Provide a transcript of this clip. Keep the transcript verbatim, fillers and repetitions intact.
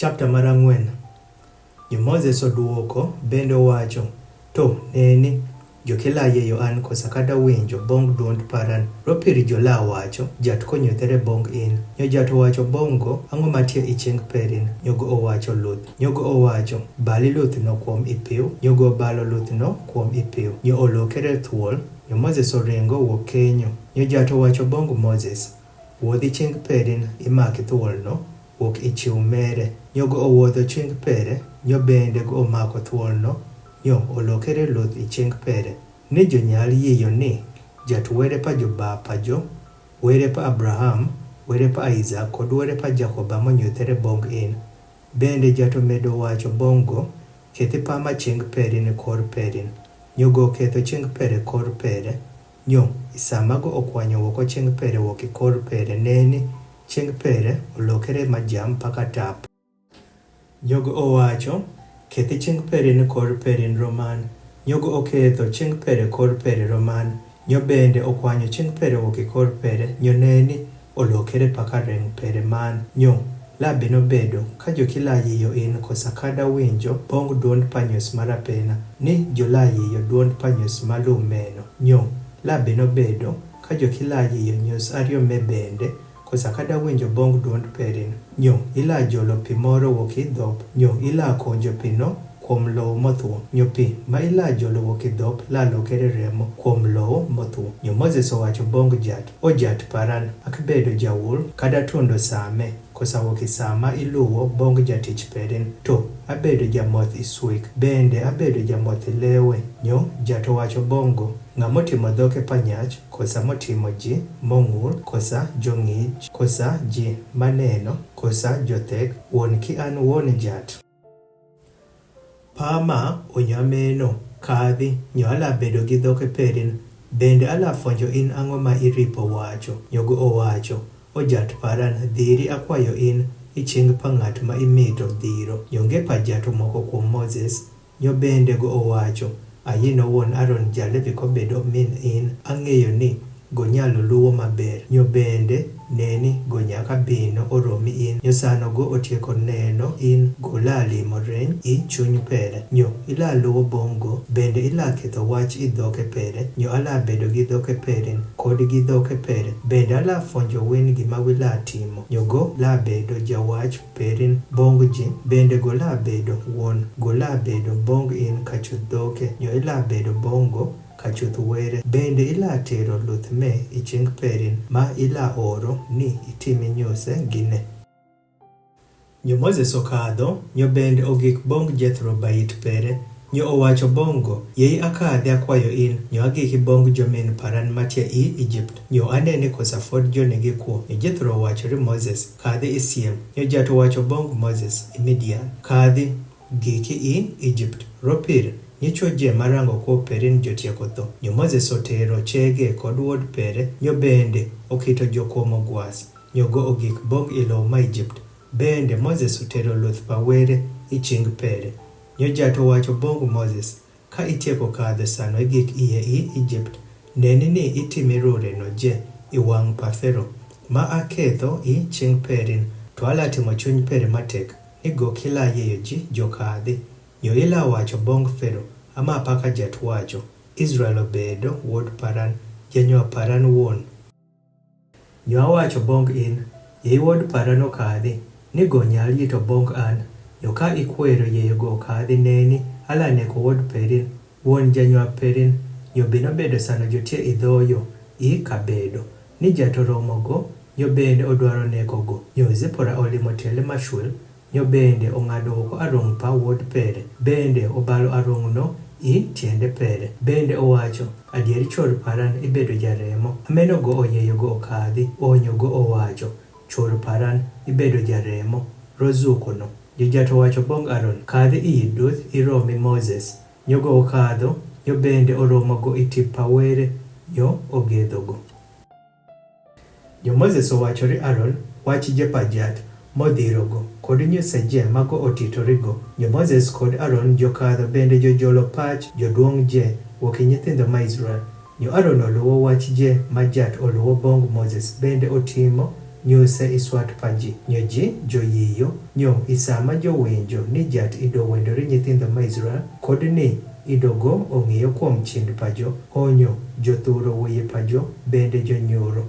Chapter mar ang'wen. Nyo Moses oduoko bende owacho, to neni, jo kilaye yo an kosa kada winjo bong duond paran. Ropiri jo la wacho, jat konyo tere bong in. Nyo jat owacho bongo, ang'o matie iching perin? Nyogo owacho luth. Nyogo owacho, bali luth no kuom ipiu. Nyogo balo luth no kuom ipiu. Nyo olokere thuol. Nyo Moses oringo wuok kenyo. Nyo jat owacho bongo Moses, wuodh iching perin imaki thuol no, wuok ichiw mere. Nyogo owuodho ching pere, nyo bende go omako thuol no, nyo olokere luth iching pere. Ni jo nyal yiyo ni, jat were pa jo bapa jo, were pa Abraham, were pa Isaac, kod were pa Jacob amo nyuthere bong in. Bende jat omedo wacho bongo, kethi pama ching perin kor perin. Nyogo ketho ching pere kor pere. Nyo, isama go okwanyo woko ching pere woki kor pere neni, ching pere olokere majam paka tap. Nyogo owacho, kethi ching perin kor perin roman. Nyogo oketho ching pere kor pere roman. Nyo bende okwanyo ching pere woki kor pere. Nyo neni, olokere paka reng pere man. Nyo, la bino bedo, ka jo kilayi yo in kosa kada winjo, bong duond panyos marapena. Ni jo layi yo duond panyos malumeno. Nyo, la bino bedo, ka jo kilayi yo nyos ario me bende, kosa kada winjo bong duond perin. Nyo, ila jolo pi moro woki dhop. Nyo, ila konjo pi no kuom lowo motwo. Nyo pi ma ila jolo woki dhop la lokere remo kuom lowo motwo. Nyo Moses owacho bong jat, o jat paran, akibedo jawul, kada tundo same, kosa woki sama iluwo bong jatich perin. To, abedo jamoth iswik, bende abedo jamoth ilewe. Nyo, jat owacho bongo, ng'a motimo dhoke panyach, kosa motimo ji mong'ur, kosa jong'ich, kosa ji maneno, kosa jothek, wuon ki an wuon jat. Pama, onyo ameno, kadhi, nyo ala bedo gi dhoke perin, bende ala fonjo in ang'o ma iripo wacho. Nyogo owacho, o jat paran, dhiri akwayo in, iching pa ng'at ma imito dhiro. Nyo nge pa jat omoko kuom Moses, nyo bende go owacho, ayino wuon Aron jalevi kobedo min in, ang'eyo ni go nyalo luwo maber. Nyo bende, neni, go nyaka bino oromi in. Nyo sano go otieko neno in, go la limo reny i chuny pere. Nyo ila luwo bongo, bende ila ketho wach i dhoke pere. Nyo ala bedo gi dhoke pere, kod gi dhoke pere. Bende ala fonjo wen gima wila timo. Nyo go la bedo jawach perin bong ji, bende go la bedo wuon, go la bedo bong in kachuth dhoke. Nyo ila bedo bongo kachuth were, bende ila tero luth me iching perin, ma ila oro ni itimi nyose gine. Nyo Moses okadho, nyo bende ogik bong Jethro bait pere, nyo owacho bongo, yei akadhi akwayo in, nyo agiki bong jomin paran matia i Egypt. Nyo aneni kosa fod joni gi kuo. Nyo Jethro owacho ri Moses, kadhi isiem. Nyo jat owacho bong Moses i Midian, kadhi giki i Egypt. Ropir, nyicho je marango kuo perin jotieko tho. Nyo Moses otero chege kod wuod pere, nyo bende okito jokuomo gwas. Nyo go ogik bong ilo ma Egypt. Bende Moses otero luth pa were iching pere. Nyo jat owacho bong Moses, ka itieko kadho sano igik iye i Egypt, neni ni itimi rure no je i wang pa Fero, ma aketho i ching perin, to ala timo chuny pere matek, ni go kila yeyo ji jokadhi. Nyo ila wacho bong Fero, ama paka jat wacho, Israel obedo wuod paran, janywa paran wuon. Nyo awacho bong in, yei wuod paran okadhi, ni go nyal yito bong an. Nyo ka ikwero yeyo go kadhi neni, ala neko wuod perin, wuon janywa perin. Nyo bino bedo sano jotie idhoyo, i kabedo, ni jat oromo go, nyo bende odwaro neko go. Nyo Zipora olimo tele mashwel, nyo bende ong'ado oko arung pa wuod pere, bende obalo arung no i tiende pere. Bende owacho, adier chor paran ibedo jaremo. Ameno go oyeyo go okadhi, onyo go owacho, chor paran ibedo jaremo. Rozuko no. Jojat owacho bong Aron, kadhi iyi duth iromi Moses. Nyo go okadho, nyo bende oromo go itip pa were, nyo ogedho go. Jo Moses owacho ri Aron, wach je pa jat modhirogo, kod nyise je mago otitorigo. Jo Moses kod Aron jokadho bende jojolo pach joduong' je wuok e nyithindo ma Israel. Jo Aron oluwo wach je ma jat oluwo bong Moses bende otimo nyuse i swat paji nyo ji jo yiyo nyo i sama jo winjo ni jat i do wendo ri nyithindo ma Israel kod ni i do go ongiyo kwom chind pajo onyo jo thuro wiyi pajo bende jo nyuro